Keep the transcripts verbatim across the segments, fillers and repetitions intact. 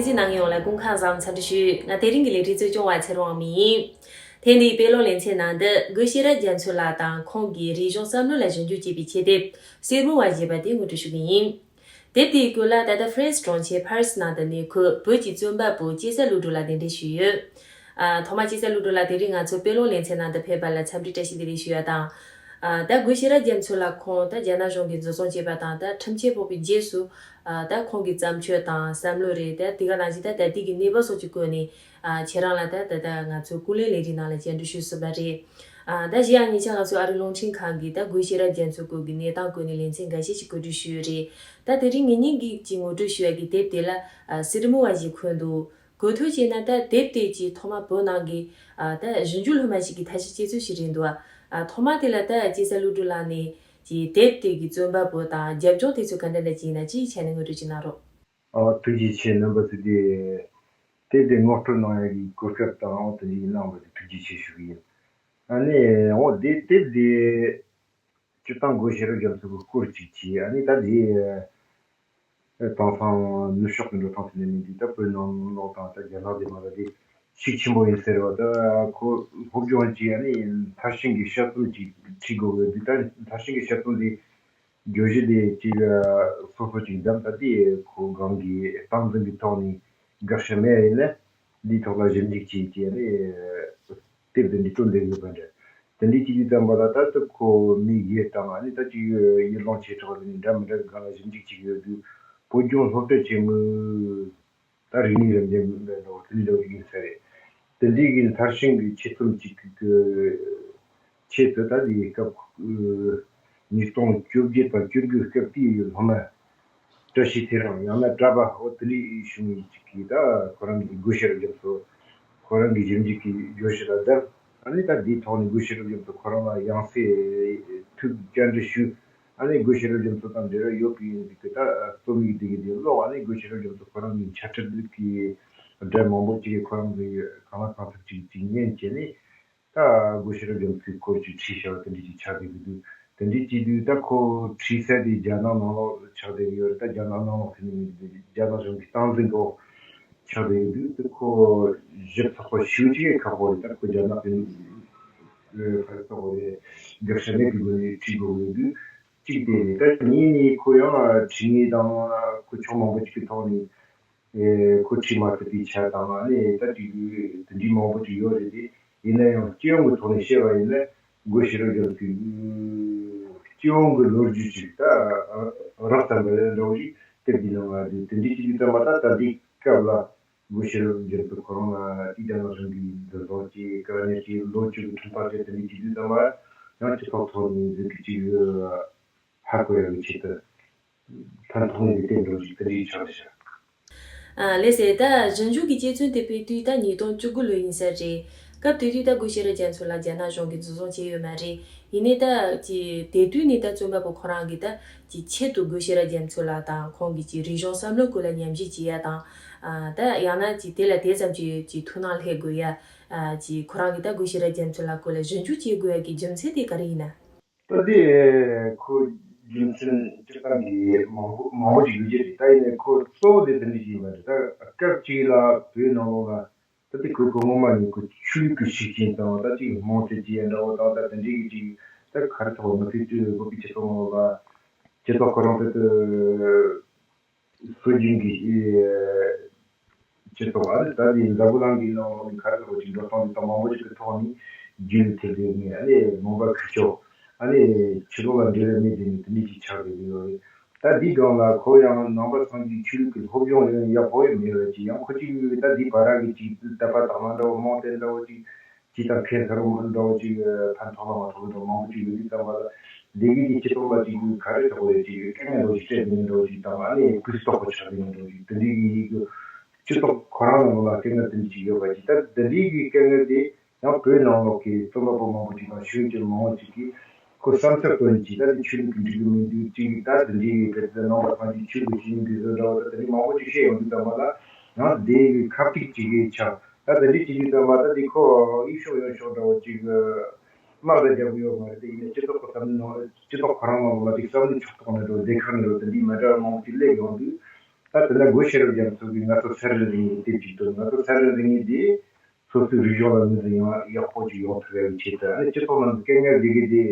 གཟིགས་གནང་མཁན་ཡོངས་ལ་སྐུ་ཁམས་བཟང་། འཚམས་འདྲི་ཞུ། ང་དེ་རིང་གི་ལས་རིམ་གཙོ་སྐྱོང་བ་ཚེ་རིང་དབང་མོ་ཡིན། ཐེངས་འདིའི་དཔེ་ཀློག་ལེ་ཚན་ནང་དུ་སྒོ་ཤེས་རབ་རྒྱ་མཚོ་ལགས་དང་ཁོང་གིས་རིག་གཞུང་བསམ་བློ་ལ་ཞིབ་འཇུག་བྱས་པའི་ཆེད་དེབ་གསེར་མོ་བ་ཞེས་པ་དེ་ངོ་སྤྲོད་ཞུ་གི་ཡིན། དེབ་དེའི་སྐོར་ལ་ད་ལྟ་ཧྥ་རན་སི་གྲོང་ཁྱེར་ཕ་རི་སི་ནང་དུ་གནས་འཁོད་བོད་ཀྱི་རྩོམ་པ་པོ་སྐྱེས་ས་ཀླུ་སྒྲུབ་ལགས་གདན་འདྲེན་ཞུས་ཡོད། ཨ། ཐོག་མར་སྐྱེས་ས་ཀླུ་སྒྲུབ་ལགས་དེ་རིང་ང་ཚོ་དཔེ་ཀློག་ལེ་ཚན་ནང་དུ་ཕེབས་པ་ལ་འཚམས་འདྲི་བཀྲ་ཤིས་བདེ་ལེགས་ཞུ་ཡ་དང་། ཨ། ད་སྒོ་ཤེས་རབ་རྒྱ་མཚོ་ལགས་ཁོང་ད་རྒྱ་ནག་གཞུང་གིས་འཛིན་བཟུང་བྱས་པ་དང་ད་ཁྲིམས་ཆད་ཕོག་པའི་རྗེས་སུ། ཨ། ད་ཁོང་གི་བརྩམས་ཆོས་དང་བསམ་བློ་རེད། ད་དེ་ག་ནང་བཞིན་ད་ད་ལྟའི་གི་གནས་བབ་སོགས་ཀྱི་སྐོར་ནས། ཨ། ཁྱེད་རང་ལ་ད་ད་ད་ང་ཚོའི་སྐུ་ལས་ལས་རིགས་ནང་ལ་བཅར་འདྲི་ཞུས་ཟིན་པ་རེད། ཨ། ད་གཞན་ཡང་ཉེ་ཆར་ང་ཚོའི་ཨ་རིའི་རླུང་འཕྲིན་ཁང་གིས་ད་སྒོ་ཤེས་རབ་རྒྱ་མཚོའི་སྐོར་གྱི་གནས་སྟངས་སྐོར་ནས་ལེ་ཚན་འགའ་ཤས་ཤིག་གོ་སྒྲིག་ཞུས་ཡོད་རེད། ད་དེ་རིང་ངེད་གཉིས་ཀྱིས་ཀྱི་ངོ་སྤྲོད་ཞུ་ཡ་གི་དེབ་དེ་ལ། ཨ། གསེར་མོ་བ་ཞེས་འཁོད་འདུག་གོ་ཐོས་བྱས་ན་ད་དེབ་དེ་ཀྱི་ཐོག་མ་བོད་ནང་གི། ཨ། ད་ཞིབ་འཇུག་སློབ་མ་ཞིག་གིས་ཐད་གཏོང་བྱེད་ཚུལ་ཞིག་རེད་འདུག་ཨ། ཐོག་མ་དེ་ལ་ད་སྐྱེས་ས་ཀླུ་སྒྲུབ་ལགས་ནས་ཀྱི་དེབ་དེ་གི་རྩོམ་པ་པོ་དང་རྒྱབ་ལྗོངས་དེ་ཚོ་ག་འདྲ་འདྲ་ཅིག་ཡིན་ན་སྤྱིའི་ཆ་ནས་ངོ་སྤྲོད་ཅིག་གནང་རོགས། ཨ། ཐུགས་རྗེ་ཆེ། རྣམ་པ་ཚོས་དེ་དེབ་དེ་ངོ་སྤྲོད་གནང་ཡ་གི་གོ་སྐབས་དང་འོ་དེ་འདྲ་གནང་བ་དེ་ཐུགས་རྗེ་ཆེ་ཞུ་གི་ཡིན། ཨ་ནི་འོ་དེ་དེབ་དེ་སྤྱིར་བཏང་སྒོ་ཤེས་རབ་རྒྱ་མཚོ་གི་སྐོར་ཅིག་བྱས། ཨ་ནི་ད་དེ་དེང་སང་ནུབ་ཕྱོགས་ཀྱི་འགྲོ་སྟངས་དེ་ནས་མི་འདུག་ད་བོད་ནང་ལོགས་དང་ད་རྒྱ་ནག་དེ་མ་ལ་དེ་ཤུགས་ཆེན་པོ་ཡིན་ཟེར་བ། ད་ཁོ་སློབ་སྦྱོང་ཅིག་ཨ་ནི་མཐར་ཕྱིན་གྱི་དཔྱད་རྩོམ་ཅིག་བྲིས་དགོས་ཀྱི་འདུག་ད་མཐར་ཕྱིན་གྱི་དཔྱད་རྩོམ་དེ་བརྗོད་གཞི་དེ་ཅིག་སོ་སོ་ཅིག་བདམས། ད་དེ་ཁོ་སྒང་གི་སྟངས་འཛིན་གྱི་ཐོག་ནས་དགག་བྱ་མེད་ཡིན་ན་འདིའི་ཐོག་ལ་ཞིབ་འཇུག་བྱས་ཀྱི་ཨ་ནི། དེབ་འདི་འདྲ་བཏོན་བསྡད་ཡོད་པ་འདྲ། དེ་འདྲའི་སྤྱི་འཐུས་ཙམ་པ་ལ་ད་ལྟ་ཁོ་མི་བཞི་དང་ཨ་ནི་ད་ཅིག་ཡུལ་ལུང་ཆེ་དྲགས་ནས་འདྲ་མི་འདྲ་གི་སྒང་ལ་ཞིབ་འཇུག་བྱེད་ཀྱི་ཡོད་དུས། བོད་ལྗོངས་སློབ་གྲྭ་ཆེན་མོའི་ད་རིག་གནས་རང་བཞིན་འདྲ་བོ་དེ་འདྲ་བོ་ཞིག་ཡིན་ས་རེད། དེ་འདྲའི་གི་མཐར་ཕྱིན་གྱི་ཆེད་རྩོམ་ཅིག་གི་ཆེད་དུ་ད་དེའི་སྐབས། ཉིས་སྟོང་བཅོ་བརྒྱད་དང་བཅུ་དགུ་སྐབས་དེའི་སློབ་མ་བཀྲ་ཤིས་ཚེ་རིང་ཡང་ན་གྲྭ་པ་འོ་དེ་འདྲའི་བྱུང་བའི་ཅིག་གིས་ད་ཁོ་རང་གི་སྒོ་ཤེས་རབ་རྒྱ་མཚོ་ཁོ་རང་གི་ཞིབ་འཇུག་གི་བརྗོད་གཞི་ལ་བརྟེན། ཨ་ནི་ད་འདིའི་ཐོག་ནས་སྒོ་ཤེས་རབ་རྒྱ་མཚོ་ཁོ་རང་ལ་ཡང་སེ་ཐུག་བཅར་འདྲི་ཞུས། ཨ་ནི་སྒོ་ཤེས་རབ་རྒྱ་མཚོ་དང་འབྲེལ་བ་ཡོད་པའི་ཡིན་ཟིག་གི་ད་རྩོམ་ཡིག་དེ་གི་དེ་ཀློག་ཨ་ནི་སྒོ་ཤེས་རབ་རྒྱ་མཚོ་ཁོ་རང་གི་འཆད་ཁྲིད་ཀྱི་སྒྲ་མང་པོ་ཅིག་གིས་ཁོ་རང་གི་གང་ལ་གང་ཐུབ་ཅིག་ཅིག་ཉན་བྱས་ནས། ད་སྒོ་ཤེས་རབ་རྒྱ་མཚོའི་སྐོར་གྱི་བྲིས་བྱ་བ་དེ་འདྲ་ཅིག་ཆགས་བསྡད་ཀྱི་འདུག་དེ་འདྲ་ཅིག་དུས་ད་ཁོ་བྲིས་ས་དེ་རྒྱ་ནག་ནང་ལོགས་ཆགས་བསྡད་ཀྱི་ཡོད་རེད། ད་རྒྱ་ནག་ནང་ལོགས་ཟེར་ནས་མི་འདུག་རྒྱ་ནག་གཞུང་གི་སྟངས་འཛིན་འོག་ཆགས་བསྡད་ཀྱི་འདུག་དེ་ཁོ་ཞིབ་ཚགས་པོ་ཞུ་ཅིག་ཁག་པོ་རེད། ད་ཁོ་རྒྱ་ནག་གི་ཁ་ཚ་པོ་རེད། དགག་བྱ་མེད་པའི་སྒོ་ནས་བྲིས་དགོས་ཀྱི་འདུག་གཅིག་དེ་རེད། ད་གཉིས་ནས་ཁོ་ཡང་བྲིས་ངེས་དང་ཁོ་ཕྱོགས་མང་པོ་ཅིག་གི་ཐོག་ནས། ཨེ། ཁོ་ཁྲིད་མ་ཐུབ་པའི་ཆ་དང་ཨ་ནི་ད་ཅིག་དེ་འདྲའི་མང་པོ་ཅིག་ཡོད་རེད་དེ། ཡིན་ན་ཡང་སྤྱི་ཡོངས་ཀྱི་ཐོག་ནས་བཤད་པ་ཡིན་ན་སྒོ་ཤེས་རབ་རྒྱ་མཚོའི་སྤྱི་ཡོངས་ཀྱི་ལོ་རྒྱུས་ཅིག་ད་རགས་ཙམ་པ་ལས་འདྲ་བོ་ཞིག་དེབ་འདི་ནང་ང་དེ་དེ་འདྲའི་ཅིག་གི་ཙམ་པ་ད་ད་ལྟའི་སྐབས་ལ་སྒོ་ཤེས་རབ་རྒྱ་མཚོ་ཁོ་རང་ལ་ཅིག་རྒྱ་ནག་གཞུང་གིས་འཛིན་བཟུང་བྱས་དཀའ་ངལ་ཅིག་ལོ་བཅུ་གི་ཁྲིམས་ཐག་བཅད་དེ་འདྲའི་ཅིག་གི་ཙམ་པ་ཡང་སྤྱི་ཚོགས་ཐོག་ནས་འཛིན་གི་ཅིག་ཧ་གོ་ཡ་གི་ཆེད་དུ། ཕན་ཐོགས་ནས་བསྟན་འགྲོ་ཞིག་དེ་འདྲའི་ཆགས་བཞག་ཨ། ལགས་སེ། ད་ཞིབ་འཇུག་གི་དཔྱད་རྩོམ་དེ་སྤེལ་དུས་ད་ཉིས་སྟོང་བཅུ་དགུ་ལོ་ཡིན་ས་རེད། སྐབས་དེ་དུས་ད་སྒོ་ཤེས་རབ་རྒྱ་མཚོ་ལགས་རྒྱ་ནག་གཞུང་གིས་འཛིན་བཟུང་བྱས་ཡོད་མ་རེད། ཡིན་ནའི་ད་ཀྱི་དེ་དུས་ནས་ད་རྩོམ་པ་པོ་ཁོ་རང་གིས་ད་ཀྱི་ཆེད་དུ་སྒོ་ཤེས་རབ་རྒྱ་མཚོ་ལགས་དང་ཁོང་གི་ཀྱི་རིག་གཞུང་བསམ་བློ་སྐོར་ལ་ཉམས་ཞིབ་བྱེད་ཡ་དང་། ཨ། ད་ཡང་ན་ཀྱི་དེ་ལ་དེ་ཙམ་ཀྱི་ཀྱི་ཐུགས་སྣང་སླེབས་དགོས་ཡ། ཨ། ཀྱི་ཁོ་རང་གིས་ད་སྒོ་ཤེས་རབ་རྒྱ་མཚོ་ལགས་སྐོར་ལ་ཞིབ་འཇུག་བྱེད་དགོས་ཡ་གི་རྒྱུ་མཚན་དེ་ག་རེ་ཡིན་ན། ད་དེ་ཁོ་རྒྱུ་མཚན་སྤྱིར་བཏང་གི་མང་པོ་མང་པོ་ཞིག་ཡོད་ཀྱི་རེད། ད་ཡིན་ནའི་ཁོ་གཙོ་བོ་དེ་དེ་འདྲ་ཞིག་ཡིན་པ་རེད། ད་སྐབས་གཅིག་ལ་བོད་ནང་ལོགས་ལ་ད་དེ་ཁོ་ཁོ་ངོ་མ་ནས་ཁོ་ཆོས་ལུགས་ཀྱི་ཤུགས་རྐྱེན་དང་ད་ཅིག་རྨོངས་དད་ཀྱི་འདྲ་བོ་དང་ད་དེ་འདྲའི་གི་ཅིག་ད་ག་རེ་ཐོག་མི་ཚེ་སྤྱི་བོད་པའི་སྤྱི་ཚོགས་ནང་ལོགས་ལ་སྤྱི་ཚོགས་ཁོ་རང་དེ་དུ། སྲོལ་རྒྱུན་གྱི་སྤྱི་ཚོགས་ཨ་ནི་ད་ལྟའི་འཛམ་བུ་གླིང་གི་ནང་ལོགས་ནས་ག་རེ་ཟེར་བ་ཅིག་འགྲོ་སྟངས་འདི་དག་མང་པོ་ཞིག་གི་ཐོག་ནས་རྒྱུན་མཐུད་དེ་ནས་ཨ་ནི་ལུང་པ་ཁུག་ཀྱོག་ཨ་ནི་ཕྱི་ལོགས་ལ་འབྲེལ་བ་མེད་དེ་ནས་དེ་འདྲ་ཅིག་ཆགས་བསྡད་ཀྱི་ཡོད་རེད། ད་འདིའི་སྒང་ལ་ཁོ་ཡང་ནང་པ་སངས་རྒྱས་ཆོས་ལུགས་ཀྱི་སློབ་སྦྱོང་ཡང་ཡག་པོ་ཡང་མེད་པ་ཅིག་ཡང་ཁོ་ཅིག་ད་འདིའི་བར་གྱི་ཅིག་དད་པ་དག་སྣང་འདྲ་བོ་རྨོངས་དད་འདྲ་བོ་ཅིག་ཅིག་དང་ཁེ་ས་རུ་འདྲ་བོ་ཅིག་ཕན་ཐོགས་ལ་མ་ཐོགས་འདྲ་བོ་མང་པོ་ཅིག་ཡོད་དུས་ཙམ་པ་ལ་ལས་འགུལ་དེ་སྤྱི་ཚོགས་ལ་ཅིག་ག་རེ་ཆགས་པ་ཡོད་ཅིག་དཀའ་ངལ་འདྲ་བོ་ཅིག་སྤྲད་མིན་འདྲ་བོ་ཅིག་དང་ཨ་ནི་སྤུས་དག་པོ་ཆགས་མིན་འདྲ་བོ་ཅིག་དེ་འདྲའི་གི་སྤྱི་ཚོགས་ཁོ་རང་ནང་ལ་དཀའ་ངལ་དེ་འདྲ་ཅིག་ཡོད་པ་ཅིག་ད་དེ་འདྲའི་གི་དཀའ་ངལ་དེ་ཡང་བོད་ནང་ལོགས་ཀྱི་རྩོམ་པ་པོ་མང་པོ་ཅིག་དང་གཞོན་སྐྱེས་མང་པོ་ཅིག་གིས་ཁོ་བསམ་ཚུལ་བཏོན་ཅིག་ད་དེ་ཆོས་ལུགས་ཀྱི་འགྲིག་གི་མི་འདུག་ཅིག་ད་དེ་འདྲའི་གི་ནང་པ་སངས་རྒྱས་ཆོས་ཀྱི་ཆོས་ཉིད་འདི་ཚོ་འདྲ་བོ་ད་དེ་འདྲའི་མང་པོ་ཅིག་བཤད་ཡོང་དུས་ཙམ་པ་ལ་ཡང་དེ་གི་ཁ་ཐུག་ཅིག་གི་ཆགས། ད་དེ་འདྲའི་ཅིག་གི་ཙམ་པ་ད་དེ་ཁོ་ཡིད་ཤོག་ཡོད་ཤོག་འདྲ་བོ་ཅིག་དམག་ད་རྒྱག་གི་ཡོད་མ་རེད། དེ་ཡིན་ནའི་སྤྱི་ཚོགས་ཀྱི་བསམ་བློ་སྤྱི་ཚོགས་ཁོ་རང་ནང་ལ་ཅིག་བསམ་བློ་ཕྱོགས་གཏོགས་ནས་འགྲོ་བདེ་ཁག་ནས་འགྲོ་དེ་འདྲའི་མི་འདྲ་བ་མང་པོ་ཅིག་སླེབས་ཡོང་དུས་ ད་དེ་ལ་སྒོ་ཤེས་རབ་རྒྱ་མཚོ་གིས་ང་ཚོ་ཚན་རིག་རིག་གནས་དེབ་ཅིག་བཏོན། ང་ཚོ་ཚན་རིག་རིག་གནས་དེ་སོ་སོའི་རིག་གཞུང་ལ་ངོས་འཛིན་ཡང་ཡག་པོ་ཅིག་ཡོང་ཐུབ་ཡ་གི་ཆེད་དུ། ཨ་ནི་སྤྱི་ཚོགས་ནང་དུ་སྐད་ངན་བསྡད་གི་དེ་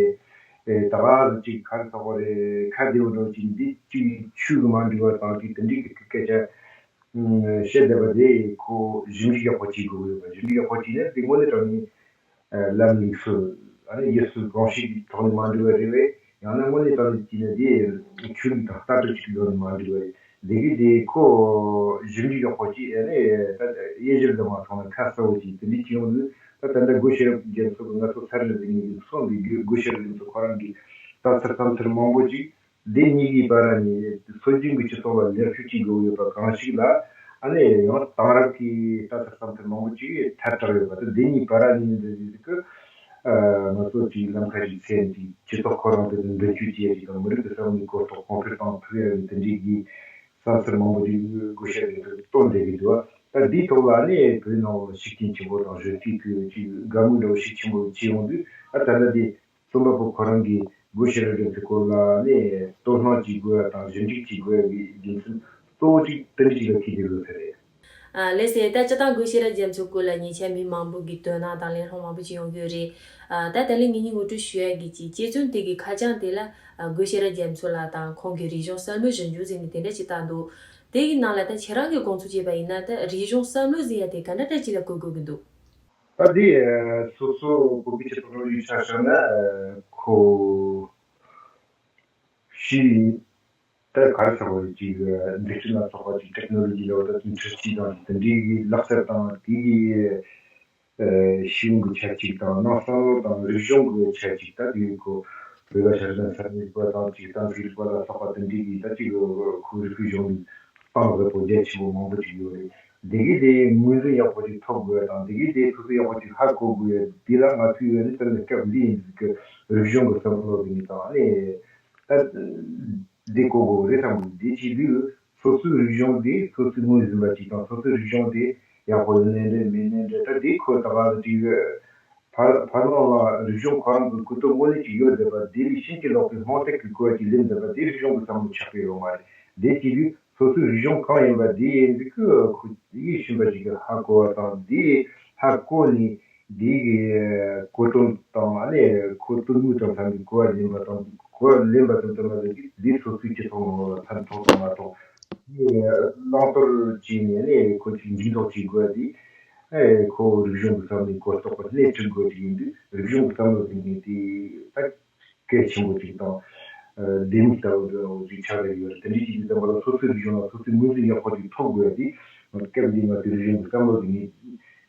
ཨེ་ད་ག་ཟིག་ཅིག་ག་རེ་ཟེར་དགོས་རེད། ཁ་བདེ་བོ་འདྲ་བོ་ཅིག་འདི་ཅིག་ཆོས་གི་མ་འགྲིག་པ་དང་ཅིག་དེ་འདྲའི་གི་སྐད་ཆ་ཨུམ་བཤད་བསྡད་པ་དེ་ཁོ་ཞིབ་འཇུག་ཡག་པོ་བྱེད་དགོས་ཡོད་པ། ཞིབ་འཇུག་ཡག་པོ་བྱས་ན་དེ་དངོས་གནས་དྲང་གནས་ཨ་ལམ་ལུགས་སྲོལ། ཨ་ནི་ཡུལ་སྲོལ་གོམས་གཤིས་ཀྱི་ཐོག་ནས་མ་འགྲིག་པ་རེད་པས། ཡང་ན་དངོས་གནས་དྲང་གནས་བྱས་ན་དེ་ཆོས་ལུགས་དང་ལྟ་གྲུབ་ཀྱི་ཐོག་ནས་མ་འགྲིག་པ་རེད། འདི་གི་དེ་ཁོ་ཞིབ་འཇུག་ཡག་པོ་བྱས། ཨ་ནི་ད་དབྱེ་ཞིབ་དུ་མ་སོང་ན་ཁ་གསལ་བོ་བྱས། དེ་འདྲ་བྱས་ཡོང་དུས་ད་ད་ལྟ་སྒོ་ཤེས་རབ་རྒྱ་མཚོ་གི་ང་ཚོ་ཚན་རིག་ཟེར་མཁན་གྱི་སོང་གི་སྒོ་ཤེས་རབ་རྒྱ་མཚོ་ཁོ་རང་གི་ལྟ་ཚུལ་བསམ་ཚུལ་མང་པོ་ཅིག་འདི་གཉིས་ཀྱི་བར་ནས་སྲོལ་རྒྱུན་གྱི་སྤྱི་ཚོགས་ལ་ལེགས་བཅོས་བྱེད་དགོས་ཡོད་པ་གང་ཞིག་ལ། ཨ་ནི་ཡང་དེང་རབས་ཀྱི་ལྟ་ཚུལ་བསམ་ཚུལ་མང་པོ་ཅིག་ཐལ་དྲགས་ཡོད་པ་དེ། འདི་གཉིས་བར་ནས་འདི་ཟིག་གི་ཨ་ང་ཚོ་ཅིག་ལམ་ཁ་ཞིག་འཚོལ་ནས་ཅིག་སྤྱི་ཚོགས་ཁོ་རང་དེ་མདུན་སྐྱོད་བྱེད་ཡ་ཅིག་དང་། མི་རིགས་ཀྱི་བསམ་བློའི་གོ་རྟོགས་གོང་འཕེལ་གཏོང་ཐུབ་ཡ་ཡིན། དེ་འདྲའི་གི་བསམ་ཚུལ་མང་པོ་ཅིག་སྒོ་ཤེས་རབ་ཀྱིས་བཏོན་བསྡད་ཀྱི་འདུག་ད་འདིའི་ཐོག་ལ་ནི་བོད་ནང་ལ་ཤུགས་རྐྱེན་ཆེན་པོ་དང་གཞོན་སྐྱེས་ཀྱི་ཅིག་དགའ་མོས་འདྲ་བོ་ཤུགས་ཆེན་པོ་བྱས་ཡོང་དུས། ཨ་ད་ལྟ་དེ་རྩོམ་པ་པོ་ཁོ་རང་གིས་སྒོ་ཤེས་རབ་རྒྱ་མཚོའི་སྐོར་ལ་ནི་དོ་སྣང་བྱེད་དགོས་ཡ་དང་ཞིབ་འཇུག་བྱེད་དགོས་ཡ་གི་རྒྱུ་མཚན་གཙོ་བོ་གཅིག་དེ་འདྲ་ཅིག་ལ་ཁེལ་བསྡད་ཡོད་ས་རེད། ཨ་ལགས་སེ། ད་སྤྱིར་བཏང་སྒོ་ཤེས་རབ་རྒྱ་མཚོའི་སྐོར་ལ་ཉེ་ཆར་མི་མང་པོ་གིས་དོ་སྣང་དང་གླེང་སློང་མང་པོ་ཅིག་ཡོང་གི་ཡོད་རེད། ཨ་ད་ད་ལན་ངེད་གཉིས་ངོ་སྤྲོད་ཞུ་ཡ་གི་ཅིག་དཔྱད་རྩོམ་དེ་གི་ཁ་བྱང་དེ་ལ་ཨ་སྒོ་ཤེས་རབ་རྒྱ་མཚོ་ལགས་དང་ཁོང་གི་རིག་གཞུང་བསམ་བློའི་གཞིར་འགྱུར་ཟེར་ནས་དེ་འདྲ་ཅིག་བཏགས་འདུག་དེ་གི་ནང་ལ་ད་ཁྱེད་རང་གིས་དགོངས་ཚུལ་བྱས་པ་ཡིན་ན། ད་རིག་གཞུང་བསམ་བློ་ཟེར་ཡ་དེ་ག་འདྲ་འདྲ་ཅིག་ལ་གོ་དགོས་ཀྱི་འདུག་ད་དེ་སོ་སོ་བོད་པའི་སྤྱི་ཚོགས་ནང་ཡོད་ཆ་བཞག་ན་ཁོ་ཤི་ད་ག་རེ་ཟེར་བ་ཅིག་འཛུགས་སྐྲུན་ལ་སོགས་པ་ཅིག་ཊེག་ནོ་ལོ་ཇི་ལ་བ་ད་འཕྲུལ་ཆས་དང་དེ་འདྲའི་གི་ལག་རྩལ་དང་དེ་གི་ཨ་ཤེས་ཡོན་གྱི་ཆ་གཅིག་དང་། ནང་བསམ་བློ་དང་རིག་གཞུང་གི་ཆ་གཅིག་ད་དེ་ཁོ་བོད་ལ་ཤར་ནས་ས་རིག་པ་དང་ཅིག་གཏམ་ཚིག་རིག་པ་ལ་སོགས་པ་དེ་འདྲའི་གི་ད་ཅིག་ཁོ་རིག་པའི་གཞུང་ལུགས་གཏིང་ཟབ་པོ་རྒྱ་ཆེན་པོ་མང་པོ་ཅིག་ཡོད་རེད། དེ་གི་དེ་ངོས་འཛིན་ཡག་པོ་ཅིག་ཐོབ་དགོས་དང་། དེ་གི་དེ་སོ་སོ་ཡག་པོ་ཅིག་ཧ་གོ་དགོས། དེ་ལ་ང་ཚོས་ཡོད་ནི་དེ་ནི་སྐབས་འདི་ཡིན་གི་རིག་གཞུང་གི་བསམ་བློ་ཟེར་ནི་དང་ནི། ད་འདི་གོ་དགོས་རེད་བསམ་གི། འདི་བྱེད་དུས་སོ་སོའི་རིག་གཞུང་དེ་སོ་སོས་ངོས་ཟིན་པ་ཅིག་དང་། སོ་སོའི་རིག་གཞུང་དེ་ཡག་པོ་ཡོད་ནའི་འདྲ་མེད་ནའི་འདྲ། ད་དེ་ཁོ་ད་ག་ཅིག་ཕར་ཕར་ནང་ལ་རིག་གཞུང་ཁོ་རང་གི་གོ་རྟོགས་དངོས་གནས་ཅིག་ཡོད་བསྡད་པ་དེ་ལས་ཕྱིན་ཅི་ལོག་པའི་རྨོངས་དད་ཀྱི་སྐོར་ཅིག་ལེན་བསྡད་པ་དེ་རིག་གཞུང་གི་བསམ་བློ་ཆགས་ཀྱི་ཡོད་མ་རེད། དེ་བྱེད་དུས་སོ་སོའི་རིག་གཞུང་གང་ཡིན་པ་དེ་ཡིན་དུས་ཁོ་ཡིད་ཤེས་པ་ཅིག་གིས་ཧ་གོ་བ་དང་། དེ་ཧ་གོ་ནས་དེ་གི་གོ་དོན་དང་། ཨ་ནི་ཁོ་དོན་དངོས་དང་འཚམ་པའི་གོ་བ་ལེན་པ་དང་། གོ་བ་ལེན་པ་ཙམ་དུ་མ་ཟད་ཀྱི་དེ་སོ་སོའི་སྤྱི་ཚོགས་ནང་ལ་ཕན་ཐོགས་དང་མ་ཐོགས་དེ་བླང་དོར་བྱས་ནས་ནི་ཁོ་ཅིག་འཇུག་ལྡོག་བྱེད་དགོས་དེ། ཨེ་ཁོ་རིག་གཞུང་གི་བསམ་བློའི་གོ་རྟོགས་པ་སྣེ་ཁྲིད་དགོས་ཀྱི་ཡིན་དུས། རིག་གཞུང་གི་བསམ་བློ་ཟེར་མཁན་དེ་ད་གལ་ཆེན་པོ་ཅིག་དང་། ཨ་ལྡེ་མིག་ལྟ་བུ་འདྲ་བོ་ཅིག་ཆགས་བསྡད་ཡོད་རེད། དེ་འདྲའི་ཅིག་གི་ཙམ་པ་ལ་སོ་སོའི་རིག་གཞུང་ལ་སོ་སོའི་ངོས་འཛིན་ཡག་པོ་ཅིག་ཐོབ་དགོས་ཏེ། སྐབས་འདི་ང་ཚོའི་རིག་གཞུང་གི་བསམ་བློ་དེ་ངས་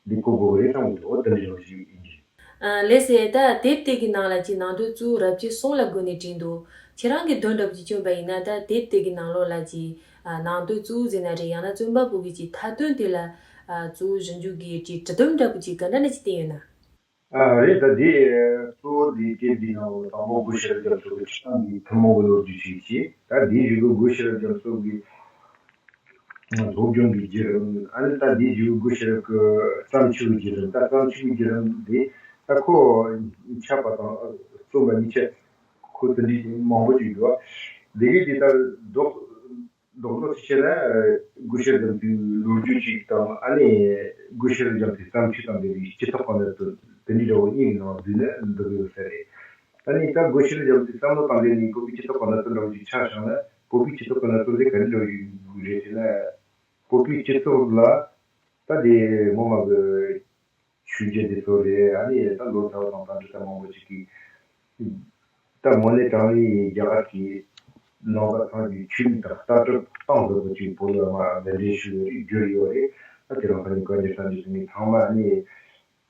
འདི་གོ་དགོས་པ་རེད་བསམ་གི་འདུག་འོ་དེ་འདྲ་ཞིག་ཡིན་གྱི། ཨ་ལགས་སེ། ད་དེབ་དེ་གི་ནང་ལ་ཅིག་ནང་དོན་གཙོ་བོ་རབ་བྱེད་གསུམ་ལ་བགོས་ནས་བྲིས་འདུག་ཁྱེད་རང་གིས་དོན་འདྲ་པོ་ཅིག་བསྐྱོན་པ་ཡིན་ན། ད་དེབ་དེ་གི་ནང་ལོགས་ལ་ཅིག་ཨ་ནང་དོན་གཙོ་བོ་ཟེར་ན་རེད། ཡང་ན་རྩོམ་པ་པོ་གིས་ཅིག་མཐའ་དོན་དེ་ལ་ཨ་གཙོ་བོ་ཞིབ་འཇུག་གི་ཅིག་དྲི་དམ་འདྲ་པོ་ཅིག་ག་འདྲ་འདྲ་ཅིག་བསྟན་ཡོད་ན། ཨ་རེད། ད་དེ་གཙོ་བོ་དེ་དེབ་འདིའི་ནང་ལ་དང་པོ་སྒོ་ཤེས་རབ་རྒྱ་མཚོ་གི་སྤྱི་བཏང་གི་ཐུན་མོང་གི་ལོ་རྒྱུས་ཤིག་བྱས། ད་དེའི་གཞུག་གུ་སྒོ་ཤེས་རབ་རྒྱ་མཚོ་གི་སློབ་སྦྱོང་གི་བརྒྱུད་རིམ། ཨ་ནི་ད་དེའི་གཞུག་གུ་སྒོ་ཤེས་རབ་ཀྱི་བརྩམས་ཆོས་ཀྱི་བརྒྱུད་རིམ། ད་བརྩམས་ཆོས་ཀྱི་བརྒྱུད་རིམ་དེ་ད་ཁོ་ཆགས་པ་དང་རྩོམ་པ་གཉིས་ཆ་ཁོ་དེ་འདྲའི་མང་པོ་ཅིག་འདུག་དེ་གའི་དེ་ལྟར་ལྡོག་རྡོག་རྡོག་ཅིག་བཤད་ན། སྒོ་ཤེས་རབ་རྒྱ་མཚོའི་ལོ་རྒྱུས་ཅིག་དང་། ཨ་ནི་སྒོ་ཤེས་རབ་རྒྱ་མཚོའི་བརྩམས་ཆོས་དང་འབྲེལ་བའི་སྤྱི་ཚོགས་ཀྱི་གནད་དོན་དེ་འདྲའི་འདྲ་བོ་གཉིས་ཀྱི་ནང་བསྡུས་ནས་འདུག་ཡོད་ས་རེད། ཨ་ནི་ད་སྒོ་ཤེས་རབ་རྒྱ་མཚོའི་བསམ་བློ་དང་འབྲེལ་ནས་བོད་པའི་སྤྱི་ཚོགས་ཀྱི་གནད་དོན་འདྲ་བོ་ཅིག་ཆ་བཞག་ན། བོད་པའི་སྤྱི་ཚོགས་ཀྱི་གནད་དོན་དེ་ག་འདྲ་འདྲ་བོ་ཞིག་རེད་ཟེར་ན། བོད་པའི་སྤྱི་ཚོགས་ལ་ད་དེ་སྔོན་མ་གི་ཆོས་བརྒྱུད་དེ་ཚོ་རེད། ཨ་ནི་ད་ལོ་ཙཱ་བ་དང་དཔལ་འབྱོར་ད་མང་པོ་ཅིག་གིས། ད་དངོས་གནས་དྲང་གནས་རྒྱ་གར་གྱི་ནང་པ་ཚང་གི་ཆོས་ལུགས་དང་ལྟ་གྲུབ་གཏིང་ཟབ་པོ་ཅིག་བོད་ལ་མར་གདན་འདྲེན་ཞུས་ཡོད་རེད། བསྒྱུར་ཡོད་རེད། ད་དེ་རིང་ཁ་ནས་བཀའ་འགྱུར་བསམ་གྱིས་མི་ཁྱབ་པ་ཚང་མ་ནི་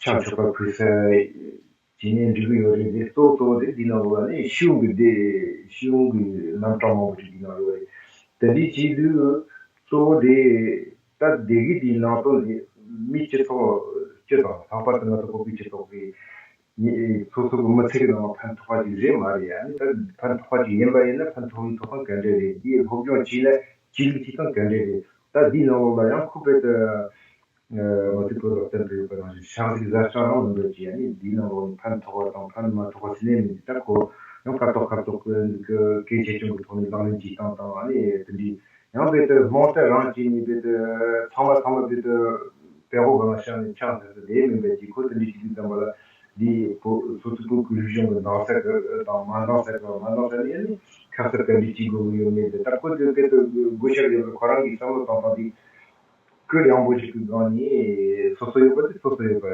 ཕྱག་མཆོད་པ་ཕུལ་ས་བྱས་ནས་འགྲིག་གི་ཡོད་རེད། དེ་གཙོ་བོ་གཙོ་བོ་དེ་འདི་ནང་ལོགས་ལ་ནི་ཤེས་ཡོན་གྱི་སྡེ། ཤེས་ཡོན་གྱི་རྣམ་གྲངས་མང་པོ་ཅིག་འདི་ནང་ཡོད་རེད། དེ་འདྲའི་བྱེད་དུས་གཙོ་བོ་དེ་ད་སྡེ་དགེ་དེའི་ནང་དོན་དེ་མི་སྤྱི་ཚོགས་སྤྱི་དང་། ལྷག་པར་དུ་ང་ཚོ་བོད་པའི་སྤྱི་ཚོགས་ཀྱི་ནི་སོ་སོ་གི་མི་ཚེ་གི་ནང་ལ་ཕན་ཐོགས་པ་ཞིག་རེད་མ་རེད། ཨ་ནི་ད་ཕན་ཐོགས་པ་ཞིག་ཡིན་པ་ཡིན་ན་ཕན་ཐོགས་ཡིན་ཐོགས་སྟངས་ག་འདྲ་རེད། དེའི་སློབ་སྦྱོང་བྱས་ན་བྱེད་ལུགས་བྱེད་སྟངས་ག་འདྲ་རེད། ད་འདིའི་ནང་ལོགས་ལ་ཡང་ཁོ་དཔེ་དེ་ང་ཚོའི་བོད་ལ་བསྟན་པའི་ཡོད་པ་ནང་བཞིན་ཕྱག་རིགས་བཟའ་སྤྱང་རང་ལ་འདོད་ཀྱི། ཨ་ནི་འདིའི་ནང་ལོགས་ནས་ཕན་ཐོགས་པ་དང་ཕན་མ་ཐོགས་པ་ཟེར་ནས་མི་འདུག་ད་ཁོ་ཡང་ཁ་ཐོག་ཁ་ཐོག་གི་གལ་ཆེ་ཆུང་གི་ཐོག་ནས་ལག་ལེན་བྱེད་སྟངས་དང་། ཨ་ནི་དེ་འདྲའི་ ཡང་དཔེ་དེ་རྨོངས་དད་རང་གཅིག་ནས་དཔེ་དེ་ཚང་མ་ཚང་མ་དཔེ་དེ་དཔེ་ཧོ་གང་ལ་བཤད་ནས་ཆགས་ཟེར་ཟེར་དེ་མིན་པའི་གཅིག་ཁོ་དེ་འདྲའི་གཅིག་དུས་ཙམ་པ་ལ་འདི་བོད་སོ་སོའི་བོད་ཀྱི་རིག་གཞུང་གི་འདང་ས་གི་དང་མ་འདང་ས་གི་མ་འདང་ས་ནས་ནི་ཁ་གསལ་ག་འདྲའི་གཅིག་དགོས་ཀྱི་ཡོད་མེད་དེ་ད་ཁོ་དེ་དཔེ་དེ་དགོས་ཤར་ཡོད་པར་ཁོ་རང་གིས་བསམ་བློ་བཏང་སྟངས་དེ་ཀུན་ཡང་པོ་ཞིག་གི་སྒང་ནས་སོ་སོ་ཡོད་པ་དེ་སོ་སོ་ཡོད་པ་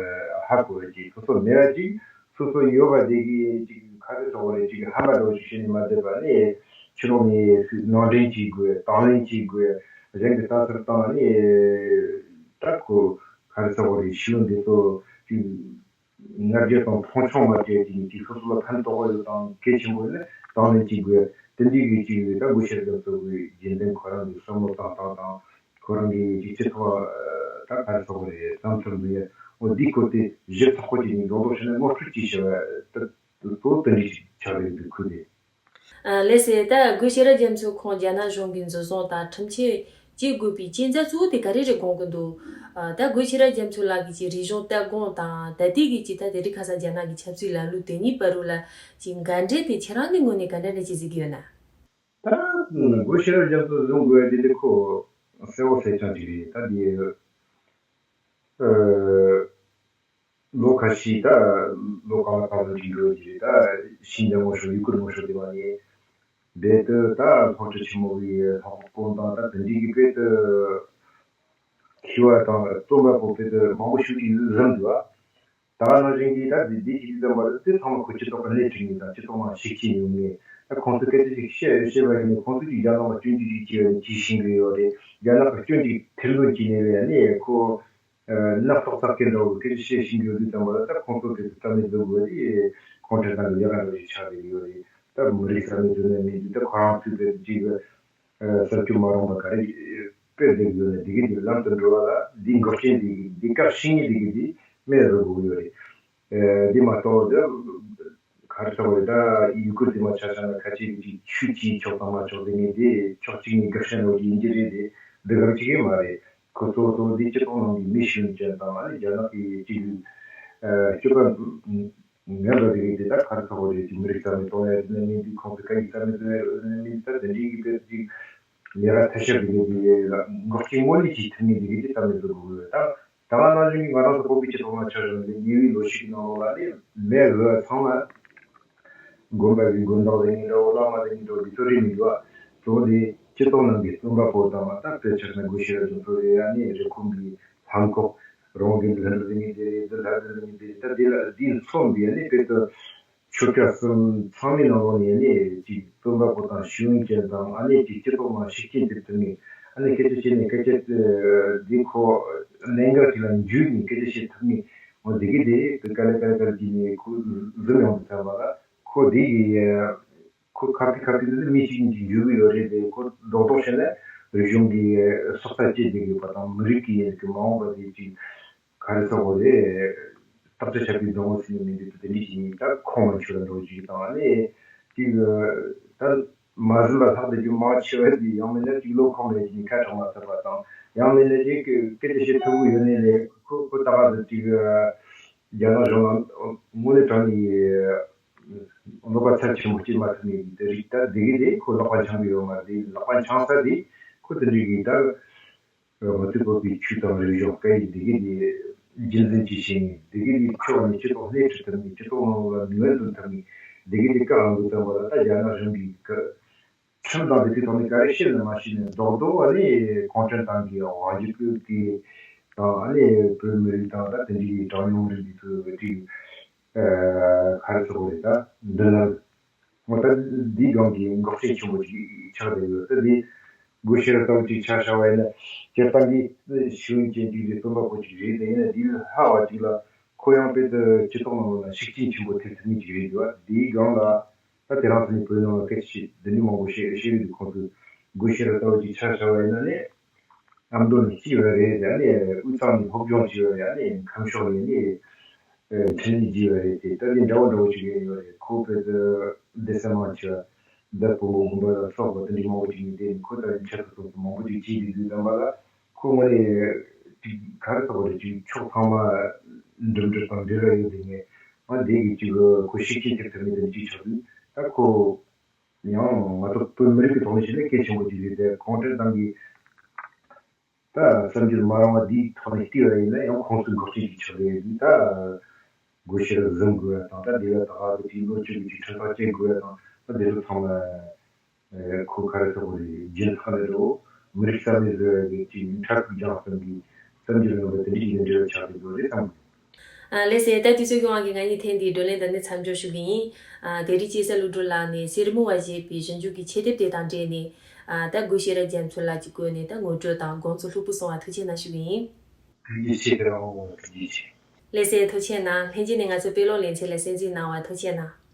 ཧ་གོ་བའི་གཅིག་སོ་སོ་མེད་པ་གཅིག་སོ་སོ་ཡོད་པ་དེ་གི་ཅིག་ག་རེ་ཟེར་དགོས་རེད། ཅིག་ཧ་མ་འདྲ་བ་ཞིག་བཤད་ནས་མ་བསྡད་པ་ནས་ཕྱི་ལོགས་ནས་ནང་འདྲེན་བྱེད་དགོས། དང་ལེན་བྱེད་དགོས། གཞན་གྱི་ལྟ་ཚུལ་བཏང་ནས་ད་ཁོ་ག་རེ་ཟེར་དགོས་རེད། ཤེས་ཡོན་འདི་ཚོ་ཅིག་ང་རྒྱལ་དང་མཐོང་ཆུང་མ་བྱས་ཅིག་ཅིག་སོ་སོ་ལ་ཕན་ཐོགས་ཡོད་དང་གལ་ཆེན་པོ་ཡིན་ན་དང་ལེན་བྱེད་དགོས། དེ་འདྲའི་གི་ཅིག་ད་སྒོ་ཤེར་དང་ཚོ་གི་རྒྱུན་ལྡན་ཁོ་རང་གི་བསམ་བློ་བཏང་སྟངས་དང་། ཁོ་རང་གི་ཡིག་ཆ་ཐོག་ད་ག་རེ་ཟེར་དགོས་རེད། བསམ་ཚུལ་འདི་འོ་འདི་སྐོར་དེ་གཞི་ཚགས་པོ་ཅིག་ནས་རྡོག་རྡོག་བྱས་ནས་ངོ་སྤྲོད་ཅིག་བྱས་པ་ད་གཙོ་བོ་དེ་འདྲ་ཞིག་ཆགས་རེད་འདུག་ཁུལ་དེ། ཨ་ལགས་སེ། ད་སྒོ་ཤེས་རབ་རྒྱ་མཚོ་ཁོང་རྒྱ་ནག་གཞུང་གིས་འཛིན་བཟུང་དང་ཁྲིམས་ཆད་གཅོད་དགོས་པའི་གཅོད་འཛིན་གཙོ་བོ་དེ་ག་རེ་རེད་དགོངས་ཀྱི་འདུག་ཨ་ད་སྒོ་ཤེས་རབ་རྒྱ་མཚོ་ལགས་ཀྱི་ཅིག་རིག་གཞུང་ལྟ་དགོངས་དང་ད་ལྟའི་གི་ཅིག་ད་དེ་རིང་ཁ་སང་རྒྱ་ནག་གི་ཆབ་སྲིད་ལམ་ལུགས་དེ་གཉིས་བར་རུ་ལ་ཅིག་འགལ་འབྲེལ་དེ་ཁྱེད་རང་གི་ངོས་ནས་ག་འདྲ་འདྲ་ཅིག་གཟིགས་ཀྱི་ཡོད་ན། ད་སྒོ་ཤེས་རབ་རྒྱ་མཚོ་བཟུང་དགོས་ཡ་དེ་དེ་ཁོ་གསལ་བོ་གསལ་རྐྱང་ཅིག་རེད། ད་དེ་ཨ་ལོ་ཁ་ཤས་ད་ལོ་གང་ལ་གང་ལ་འགྲིག་འགྲོ་གི་རེད། ད་ཤིན་ཅང་ངོ་ཤོག་ཡུ་གུར་ངོ་ཤོག་དེ་བ་ནས་རྦད་དེ་ད་སློབ་གྲྭ་ཆེན་མོ་གི་ལྷག་པར་དགོངས་དང་ད་དེ་འདྲའི་གི་དཔེ་དེ་མཁས་པ་དང་རྩོམ་པ་པོ་དཔེ་དེ་མང་པོ་ཞིག་གིས་གཟིམ་འདུག་ད་ག་ནང་བཞིན་གྱི་ད་འདི་འདི་ཞིག་ཙམ་པ་དེ་ཚང་མ་ཁོ་སྤྱི་ཚོགས་ཀྱི་སྣེ་ཁྲིད་ངེས་དང་སྤྱི་ཚོགས་ནང་ཤུགས་རྐྱེན་ཡོད་ངེས། ད་ཁོང་ཚོས་སྐད་ཆ་ཞིག་བཤད་བཤད་པ་ཡིན་ན་ཁོང་ཚོས་ཀྱི་རྒྱ་ནག་ལ་སྐྱོན་བརྗོད་ཅིག་བྱས་ནས་ཅིག་ཤེས་ཀྱི་ཡོད་རེད། རྒྱ་ནག་གི་སྐྱོན་ཅིག་ཐེར་འདོན་བྱས་ནས་ལས་ནས་ཁོ་སྣ་ཚོགས་ཚགས་ཀྱི་འདྲ་བོ་སྐད་ཆ་བཤད་ཤེས་ཀྱི་ཡོད་དུས་ཙམ་པ་ལ་ད་ཁོང་ཚོ་དེ་ཚོ་རྩ་མེད་བཟོ་དགོས་རེད། གུང་ཁྲན་ཏང་གི་ལས་ཀ་འདྲ་བོ་ཞིག་ཆགས་བསྡད་ཀྱི་ཡོད་རེད། ད་མི་རིགས་རྩ་མེད་བཟོ་ནས་མིན་དུས་ད་ཁོ་རང་ཚོས་དེ་ཅིག་གསར་བཅོས་མ་རུང་བ་ག་རེ་སྤེལ་བསྡད་ཡོད་ན་འདི་གི་འདི་ལམ་དུ་འགྲོ་བ་ལ་འདི་འགོག་རྐྱེན་འདི་གི་འདི་སྐབས་ཤིག་ནས་འདི་གི་འདི་སྨན་བཟོ་དགོས་ཀྱི་ཡོད་རེད། འདི་མ་གཏོགས་འདི་ག་རེ་ཟེར་བ་རེད། ད་ཡུ་གུར་དེ་མ་ཆ་ཆ་ན་ཁ་ཆེ་གི་ཅིག་ཆོས་ཀྱི་ཕྱོགས་དང་མ་ཕྱོགས་དེ་ངས་དེ་ཕྱོགས་གཅིག་ནས་དགག་བྱ་འགྲོ་གི་ཡིན་གྱི་རེད། དེ་འདི་ག་རེ་ཅིག་གི་མ་རེད། ཁོ་གཙོ་བོ་གཙོ་བོ་འདི་སྤྱི་ཚོགས་ནང་གི་མི་ཤེས་ཡོན་ཅན་དང་ཨ་ནི་རྒྱ་ནག་གི་ཅིག་སྤྱོད་པ། ངན་པ་དེ་གའི་དེ་དག་ག་རེ་ཚོགས་པ་རེད་ཅིག་མི་རིགས་རྩ་མེད་གཏོང་ཡ་ཡིན་ན་མིན་འདུག་ཁོང་ཚོ་སྐད་ཡིག་རྩ་མེད་བཟོ་ཡ་ཡིན་ན་མིན་འདུག་ད་དེ་འདྲའི་གི་དཔེ་ཅིག་ལས་ཀ་ཐ་ཤལ་དེ་གའི་དེ་འགོག་རྐྱེན་དངོས་གནས་ཀྱི་ཐུབ་ངེས་དེ་གའི་དེ་རྩ་མེད་བཟོ་དགོས་ཡོད། ད་ད་ག་ནང་བཞིན་གྱི་ང་རང་ཚོ་བོད་པའི་སྤྱི་ཚོགས་ནང་ཆ་བཞག་ནས་ཉེ་བའི་ལོ་ཤས་ཀྱི་ནང་ལོགས་ལ་ནི་མི་བཟོ་ཡ་ཚང་མ་དགོན་པ་གི་དགོན་བདག་རེད་ངེས་འགྲོ་བླ་མ་རེད་ངེས་འགྲོ་འདི་ཚོ་རེད་མི་འདུག་གཙོ་བོ་དེ་སྤྱི་ཚོགས་ནང་གི་རྩོམ་པ་པོ་དང་ད་དཔེ་ཆ་ན་སྒོ་ཤེས་རབ་དེ་ཚོ་རེད། ཡ་ནི་རེབ་གོང་གི་ལྷམ་གོག་རང་གི་ལྷ་འདྲེ་ངེས་དེ་རེད། འདི་ལྷ་འདྲེ་ངེས་དེ་རེད། ད་དེ་ལ་འདི་མཚོན་པའི་ཡ་ནི་དཔེ་དུ་ཆོས་སྐྱ་གསུམ་ཚང་མའི་ནང་ལོགས་ནས་ནི་ཅིག་རྩོམ་པ་པོ་དང་ཤེས་ཡོན་ཅན་དང་ཨ་ནི་ཅིག་སྤྱི་ཚོགས་ནང་ཤུགས་རྐྱེན་ཐེབས་ཐུབ་ངེས། ཨ་ནི་སྐད་ཆ་བཤད་ནས་སྐད་ཆ་འདི་ཁོ་གནད་འགག་ཅིག་ལ་འཇུས་ནས་སྐད་ཆ་བཤད་ཐུབ་ངེས། འོ་འདི་གི་དེ་དཀའ་ལས་དཀའ་ལས་དཀའ་ལས་བརྒྱབ་ནས་ཁོ་འཛིན་ཡོང་དུས་ཙམ་པ་ལ་ཁོ་འདི་གི་ཁོ་ཁ་ཐུག་ཁ་ཐུག་འདི་མི་གཅིག་གཉིས་ཀྱིས་འཇུས་གི་ཡོད་རེད་དེ། ཁོ་རྡོག་རྡོག་བཤད་ན་རིག་གཞུང་གི་སྲོག་རྩ་བཅད་བསྡད་ཡོད་པ་དང་མི་རིགས་ཀྱི་ཡིན་གི་མ་འོངས་པ་དེ་ཅིག་ག་རེ་ཟེར་དགོས་རེད། བརྟག་དཔྱད་བྱ་བའི་སྡོང་བོ་ཟེར་ནས་མི་འདུག་དེ་འདྲ་ཞིག་ཡིན། ད་ཁོང་མ་འཆོལ་འགྲོ་ཅིག་དང་ཨ་ནི་ཅིག་ད་མ་ཟིན་པ་ལྷག་བསྡད་རྒྱུ་མང་ཆེ་བ་འདི་ཡང་མིན་ན་ཅིག་བློ་ཁོག་མེད་ཅིག་ཁ་གྲག་མ་ཐུབ་པ་དང་ཡང་མིན་ན་ཅིག་སྐད་ཆ་བཤད་ཐུབ་ཀྱི་ཡོད་ནའི་ལས་ཁོ་ཁོ་ད་ག་ཟེར་ཅིག་རྒྱ་ནག་གཞུང་ལ་དངོས་གནས་དྲང་གནས་བློ་ཁ་ཚབས་ཆེན་པོ་སྐྱེ་མ་ཐུབ་ནས་དེ་རིགས་ད་འདི་གི་དེ་ཁོ་ལག་པ་འཆང་གི་ཡོད་མ་རེད། ལག་པ་འཆང་ས་དེ་ཁོ་དེ་འདྲ་གི་ད། ང་ཚོའི་བོད་པའི་ཆོས་དང་རིག་གཞུང་སྐད་ཡིག་འདི་གའི་དེ་རྒྱུན་འཛིན་བྱེད་བཞིན་འདི་གའི་དེ་ཕྱོགས་ནས་སྤྱི་ཚོགས་སྣེ་ཁྲིད་ཐུབ་ནས་སྤྱི་ཚོགས་ནང་ལ་ངོས་འཛིན་ཐུབ་ནས་འདི་གའི་དེ་བཀའ་གནང་དུས་ཙམ་པ་ལ་ད་རྒྱ་ནག་གཞུང་གིས་ཁྲིམས་དང་འདི་དུས་ཐོག་ནས་ག་རེ་བཤད་ནས་མ་བཤད་ནས་རྡོག་རྡོག་ཨ་ནི་གུང་ཁྲན་ཏང་གི་དབང་སྒྱུར་གྱི་དང་ཨ་ནི་བོད་མི་རིགས་དང་ད་དེ་འདྲའི་གྲངས་ཉུང་མི་རིགས་འདི་ཚོའི་གྲས་ག་རེ་ཟེར་དགོས་རེད། ད་འདི་ལ། འོ་ད་འདིའི་སྒང་གི་འགོག་རྐྱེན་ཆེན་པོ་ཅིག་ཆགས་བསྡད་ཡོད། ད་འདི་སྒོ་ཤེས་རབ་ལྟ་བུ་ཅིག་ཆ་བཞག་པ་ཡིན་ན་སྤྱིར་བཏང་གི་ཤེས་ཡོན་ཅན་ཅིག་རེད། རྩོམ་པ་པོ་ཅིག་རེད། དེ་ཡིན་ན་འདིའི་ལྷག་པ་ཅིག་ལ་ཁོ་ཡང་དཔེ་དེ་སྤྱི་ཚོགས་ནང་ལ་ཤུགས་རྐྱེན་ཆེན་པོ་ཐེབས་ཐུབ་མཁན་ཅིག་རེད་འདུག་འདིའི་སྒང་ལ་ད་དེ་རིང་ཐོག་ནས་བོད་ནང་ལ་སྐད་ཆ་འདི་འདྲ་མང་པོ་བཤད་བཤད་ཀྱི་འདུག་ཁོང་ཚོས་སྒོ་ཤེས་རབ་ལྟ་བུ་ཅིག་ཆ་བཞག་པ་ཡིན་ན་ནི། ཨ་མདོ་ནས་སྐྱེས་པ་རེད། ཡ་ནི་དབུས་གཙང་ནས་སློབ་སྦྱོང་བྱས་པ་ཡ་ནི་ཁམས་ཕྱོགས་ནས་ནི་འཕྲིན་ཡིག་བརྒྱུད་པ་རེད་དེ། ད་འདི་འདྲ་བོ་འདྲ་བོ་ཞིག་ཡོད་རེད། ཁོ་བོད་དུ་སྡེ་སྲིད་མང་ཆེ་བ་བདག་པོ་དགོན་པ་ལ་སོགས་པ་དེ་འདྲའི་མང་པོ་ཞིག་ནས་བསྡད་ནས་ཁོ་ད་རིང་ཆེད་དུ་སོང་ཚོ་མང་པོ་ཞིག་བྱས་ཡོད་དུས་ཙམ་པ་ལ་ཁོ་དངོས་གནས་ཅིག་ག་རེ་ཟེར་དགོས་རེད། ཅིག་ཕྱོགས་ཚང་མ་འགྲིམ་འགྲུལ་དང་འབྲེལ་བ་ཡོད་དེ་ངས་ང་འདི་གི་ཅིག་ཁོ་ཤེས་ཀྱི་ཐེབས་ཐུབ་མེད་དེ་ཅིག་ཆགས་དུས་ད་ཁོ། ཡང་མ་གཏོགས་བོད་མི་རིགས་ཀྱི་ཐོག་ནས་བཤད་ན་གལ་ཆེན་པོ་ཅིག་རེད། དེ་གུང་ཁྲན་ཏང་གིས་ད་བསམ་འཆར་མ་རུང་བ་འདིའི་ཐོག་ནས་བལྟས་པ་ཡིན་ན་ཡང་ཁོང་ཚོའི་འགོག་རྐྱེན་ཅིག་ཆགས་རེད། འདི་ད་སྒོ་ཕྱིར་བཟུང་དགོས་པ་དང་། ད་དེ་ལ་ད་ག་དེ་དུས་ལོ་བཅུ་གི་ཁྲིམས་ཐག་བཅད་དགོས་པ་དང་། ད་དེ་ཚོ་ཚང་མ་ཁོ་ག་རེ་ཟེར་དགོས་རེད། རྒྱུན་ཐག་ལས་རོ། མི་རིགས་རྩ་མེད་བཟོ་ཡ་གི་ཅིག་ཁྲག་གི་རྒྱང་གསུམ་གྱི་བསམ་འཆར་ངན་པ་དེ་འདྲ་ཞིག་ལ་འབྲེལ་བ་ཆགས་ཀྱི་ཡོད་རེད་བསམ་གི། ཨ། ལགས་སེ། ད་དུས་ཚོད་ཀྱི་དབང་གིས་ང་གཉིས་ཐེངས་འདིའི་བགྲོ་གླེང་འདི་ནས་མཚམས་འཇོག་ཞུ་གི་ཡིན། ཨ། དེ་རིང་སྐྱེས་ས་ཀླུ་སྒྲུབ་ལགས་ནས་གསེར་མོ་བ་ཞེས་པའི་ཞིབ་འཇུག་གི་ཆེད་དེབ་དེ་དང་འབྲེལ་ནས། ཨ། ད་སྒོ་ཤེས་རབ་རྒྱ་མཚོ་ལགས་ཀྱི་བཀོད་ནས་ད་ངོ་སྤྲོད་དང་དགོངས་ཚུལ་ལྷུག་པོ་གསུངས་པར་ཐུགས་རྗེ་གནང་ཞུ་གི་ཡིན། ཐུགས་རྗེ་ཆེ། ཁྱེད་རང་ལ་ཐུགས་རྗེ་ཆེ། ལགས་སེ། ཐུགས་རྗེ་གནང་། ལྷན་རྒྱས་ནས་ང་ཚོའི་དཔེ་ཀློག་ལེ་ཚན་ལ་གསན་གཟིགས་གནང་བར་ཐུགས་རྗེ་གནང་།